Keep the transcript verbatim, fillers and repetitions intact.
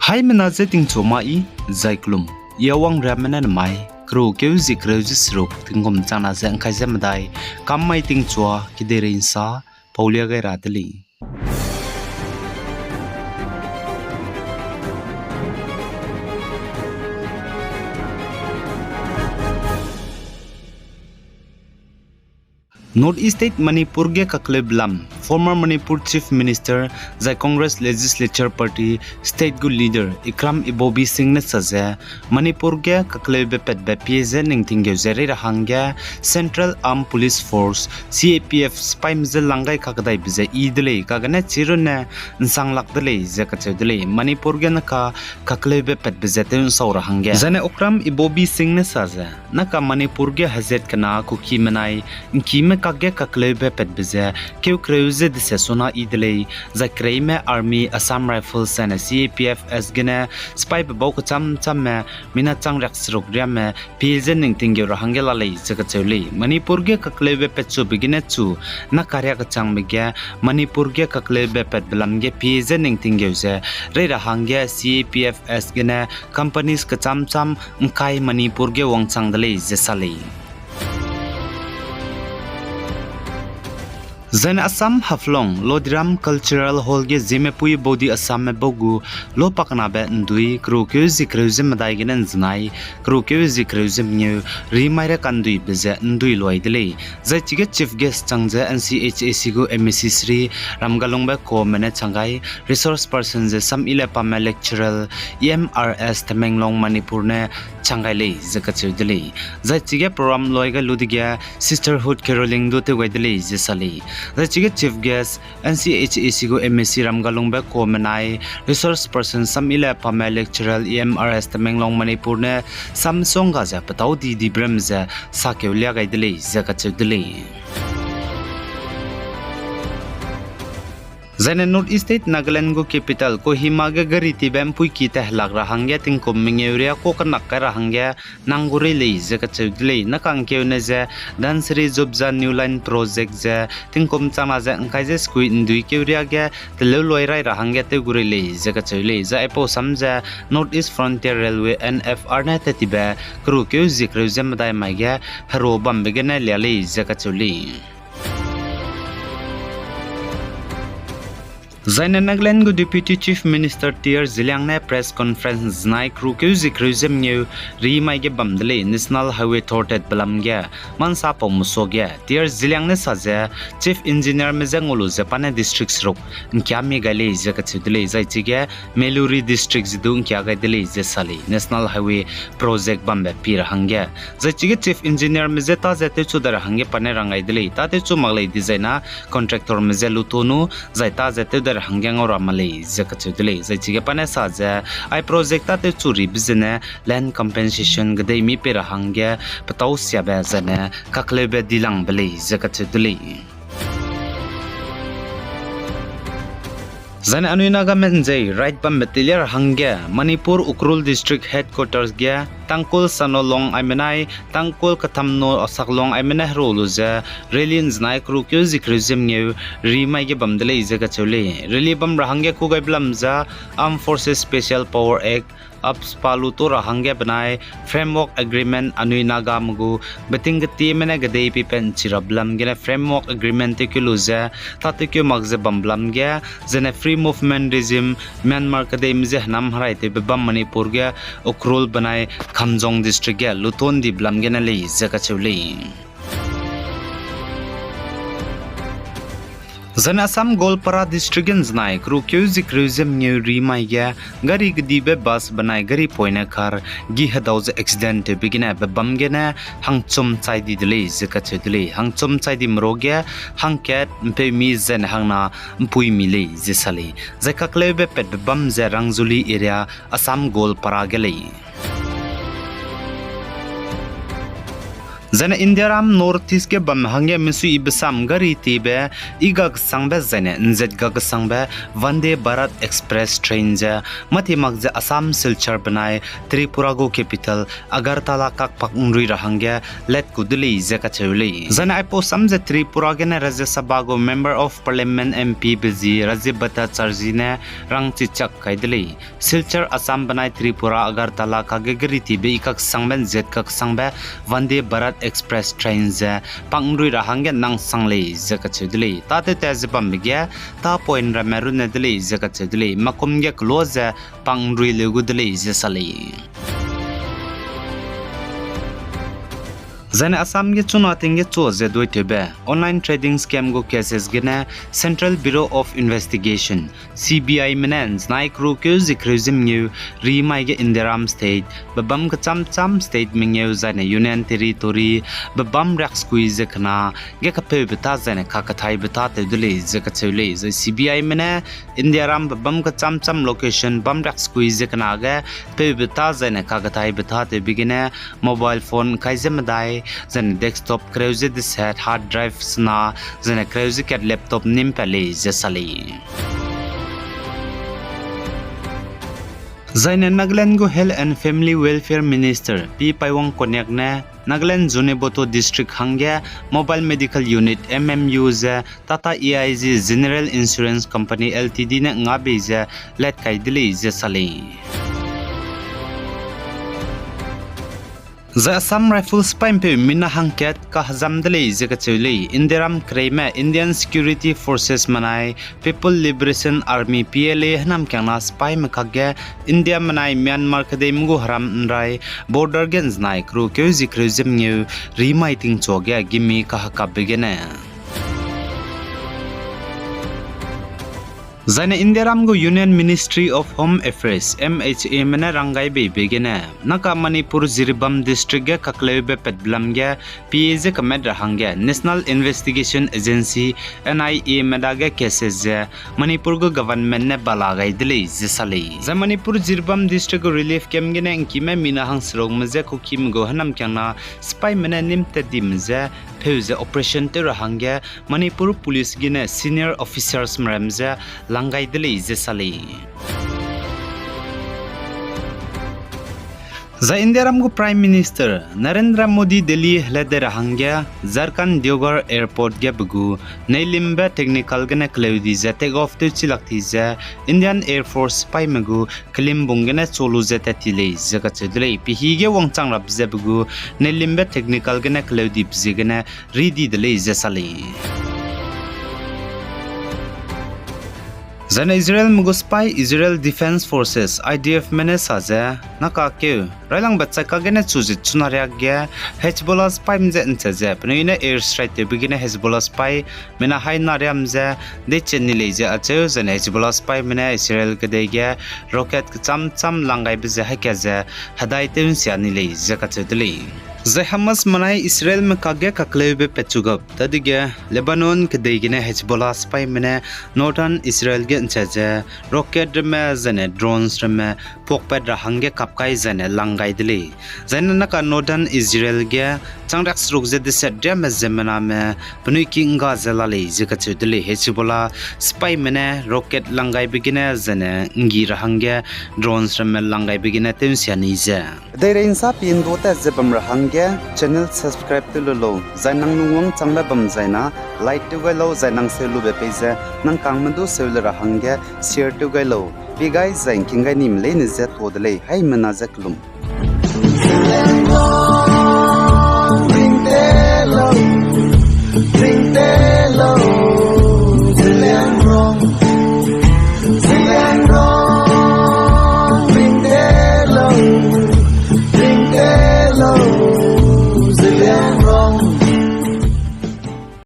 Haimena je tingchua ma i, zai kelum, i a wang riamme ne namai, kereu keu zie kereu ze seruk, tingkum changna ze ngkai ze medai, kam mai tingchua, kedeirei nsa, paulia gai ra de lei. North East State Manipur ge kakleube lam, former Manipur Chief Minister zai Congress Legislature Party State gu leader Ikram Ibobi Singh ne sa ze, Manipur ge kakleube patbe pie ze ning tinggeu ze rei ra hangge Central Armed Police Force, C A P F sipaime je lang gai kakdaibe ze yi de lei, kagene chirunne nsang lak de lei ze kacheu de lei. Manipur ge naka kakleube patbe ze tew nsau ra hangge. Zaine Ikram Ibobi Singh ne sa ze, naka Manipur ge hezat kena Kuki menai, nkime kakge kakleube patbe ze keu kereu ze dese suna yi de lei, zai kereime Army, Assam Rifles zaine C A P F S gene sipaibe bau kecham chamme, mina chang riak seruk riamme, pie ze ning tinggeu ra hangge la lei ze kacheu lei. Manipur ge kakleube patchube gene chu, na kariak kechangbe ge, Manipur ge kakleube patbe lam ge pie ze ning tinggeu ze rei ra hangge C A P F S gene companies kecham cham ngkai Manipur ge wangchang de lei ze sa lei. Zaine Assam Haflong Lodiram Cultural Hall ge Zeme pui baudi Assamme bau gu lo pakenabe ndui kereu keu zie kereu ze medai gene nzenai kereu keu zie kereu ze mengeu rimai re kanduibe ze ndui luai de lei. Zai chige chief guest chang ze N C H A C gu M A C Shri Ramgalungbe Kome ne chang gai, resource person ze Sam Ile Pame lecturer E M R S Tamenglong Manipur ne chang gai lei ze kacheu de lei. Zai chige program luai gai lu dege Sisterhood Caroling du tew gai de lei ze sa lei. Zai chige chief guest N C H A C gu M A C Ramgalungbe Kome nai, resource person Sam Ile Pame lecturer E M R S Tamenglong Manipur ne samsong ga ze petau di dibrem ze sakeu lia gai de lei ze kacheu de lei. Zaine North East State Nagaland gu capital Kohima ge gari tibe mpuiki tehlak ra hangge tingkum mengeu ria kua kenak kai ra hangge nang gu rei lei ze kacheu de lei. Nakangkeune ze Dhansiri Zubza New Line Project ze tingkum changna ze ngkai ze sekui ndui keu ria ge teleu luai rai ra hangge tew gu rei lei ze kacheu lei. Zai aipau sam ze North East Frontier Railway, N F R ne tet tibe kereu keu zie kereu ze medai mai ge herua bambe gene lia lei ze kacheu lei. Zaine Nagaland gu Deputy Chief Minister T R Zeliang ne press conference zenai kereu keu zie kereu ze mengeu rimai ge bam de lei. National Highway thortetbe lam ge mansa pau musuage T R Zeliang ne sa ze Chief Engineerme je ngau lu ze pa ne district seruk ngkiamie gai lei ze kacheu de lei. Zai chige Meluri District ze du ngkia gai de lei ze sa lei, National Highway project bambe pie ra hangge. Zai chige Chief Engineerme je tâ ze tewchu dai ra hangge pa ne rang gai de lei, tâ tewchu mak lei dizaina contractorme je luto nu, zai tâ ze tew dai ra hangge ngau ra mak lei ze kacheu de lei. Zai chige pa ne sa ze, ai project tâ tewchu ribe zene land compensation kedei mi pei ra hangge petau siabe zaine kakleube dilangbe lei ze kacheu de lei. Zaine anui Nagame nzei right bambe teilia ra hangge Manipur Ukhrul District Headquarters ge Tangkhul Sano Long aimenai, Tangkhul Kathamno Asak Long aimene herua lu ze rally nzenai kereu keu zie kereu ze mengeu rimai ge bam de lei ze kacheu lei. Rally bam ra hangge kû gaibe lam ze Armed Forces Special Power Act, AFSPA luto ra hangge benai Framework Agreement anui Nagame gu beting ketieme ne kedei peipat nchi rabe lam gene Framework Agreement tewkeu lu ze, tâtewkeu mak ze bambe lam ge, zene Free Movement Regime Myanmar kedeime je henam heraitewbe bam Manipur ge Ukhrul benai Kamjong District ge luto ndibe lam gene lei ze kacheu lei. Zaine Assam Goalpara District ge nzenai kereu keu zie kereu ze mengeu rimai ge gari kedibe bus benai gari poine car gi hedau ze accident tewbe gene bebam gene hangchum chai di de lei ze kacheu de lei. Hangchum chai dime ruage hangkat mpeumi zaine hangna mpuimi lei ze sa lei. Zai kakleube patbe bam ze Rangzuli area, Assam Goalpara ge lei. Zaine Indiaram North East ge bam hangge misuibe sam gari tiebe i ga kesangbe zaine nzet ga kesangbe Vande Bharat Express train ze mâti mak ze Assam Silchar benai Tripura gu capital Agartala kakpak nrui ra hangge let ku de lei ze kacheu lei. Zaine aipau sam ze Tripura gene Rajya Sabha gu Member of Parliament, M P be zi Rajib Bhattacharjee ne rangchichak kai de lei. Silchar Assam benai Tripura Agartala kage gari tiebe i kaksangbe nzet kaksangbe Vande Bharat Express train ze pak nrui ra hangge nang sang lei ze kacheu de lei. Tâtew tat ze bambe ge tâ point ramme runne de lei ze kacheu de lei. Makum ge kelo ze pak nrui leu gu de lei ze sa lei. Zaine Assam ge chuna ting ge chu ze duitewbe online trading scam gu cases gene Central Bureau of Investigation, C B I me ne nzenai kru keu zi kereu ze mengeu rimai ge Indiaram state, bebâm kecham cham state mengeu zaine Union Territory, bebâm riaksekui ze kena ge kapeube tâ zaine kakethaibe tâtew de lei ze kacheu lei. Zai C B I me ne Indiaram bebâm kecham cham location bâm riaksekui ze kena ge peube tâ zaine kakethaibe tâtewbe gene mobile phone kai ze medai, zaine desktop kereu ze deset, hard drive sena, zaine kereu ze kat laptop nim pat lei ze sa lei. Zaine Nagaland gu Health and Family Welfare Minister P Paiwang Konyak ne Nagaland Zunheboto District hangge Mobile Medical Unit, M M U ze Tata A I G General Insurance Company L T D ne ngabei ze let kai de lei ze sa lei. Zai Assam Rifles sipaî mpeu mina hangkat kahezam de lei ze kacheu lei. Indiaram kereime Indian Security Forces menai People Liberation Army, P L A henam kiangna sipaîme kakge India menai Myanmar kedeime gu heram nrai border ge nzenai kru keu zi kereu ze mengeu rimai tingchuage gimi kahekapbe gene Zaine Indiaram gu Union Ministry of Home Affairs, M H A me ne ranggaibeibe gene naka Manipur Jiribam District ge kakleube patbe lam ge pie ze kamat ra hangge National Investigation Agency, N I A me dage cases ze Manipur gu government ne bala gai de lei ze sa lei. Zai Manipur Jiribam District gu relief camp gene ngkime mina hangserukme je Kukime gu henam kiangna sipaîme ne nim tat dime je pheu ze operation tew ra hangge Manipur Police gene senior officers meram je lang gai de lei ze sa lei. Zai Indiaram gu Prime Minister Narendra Modi Delhi hele de ra hangge Jharkhand Deoghar Airport ge pe gu neilimbe technical gene keleu di ze take off tewchi lak ti ze Indian Air Force sipaîme gu kelimbung gene chu lu ze tat ti lei ze kacheu de lei. Pehî ge wangchang rabe ze pe gu neilimbe technical gene keleu dibe ziegene ri di de lei ze sa lei. Zaine Israelme gu sipaî Israel Defense Forces, I D F me ne sa ze, nakakeu railangbe chai kagene chu ze chuna riak ge Hezbollah sipaîme je nche ze penui ne air strike tewbe gene Hezbollah sipaîme na haina riam ze deiche ni lei ze acheu, zaine Hezbollah sipaîme ne Israel kedei ge rocket kecham cham lang gaibe ze haika ze hedai tew nsia ni lei ze kacheu de lei. Zai Hamas menai Israelme kakge kakleube patchu gap dadege Lebanon kedei gene Hezbollah sipaîme ne Northern Israel ge nche ze rocket ramme zaine drones ramme puakpat ra hangge kap kai zaine lang gai de lei. Zaine naka Northern Israel ge chang riakseruk ze deset riame ziemmename penui ki ngga ze la lei ze kacheu de lei. Hezbollah sipaîme ne rocket lang gaibe gene zaine nggi ra hangge drones ramme lang gaibe gene tew nsia ni ze. Deirei nsa pi ndu tat ze bam ra hangge channel subscribe tew lu lau, zai nang lungwang changbe bam zaina like tew gai lau, zai nang seu lube pei ze nang kangme du seu le ra hangge share tew gai lau. Pi gai zai ngking gai nime leine je tuâ de lei, haimena je kelum.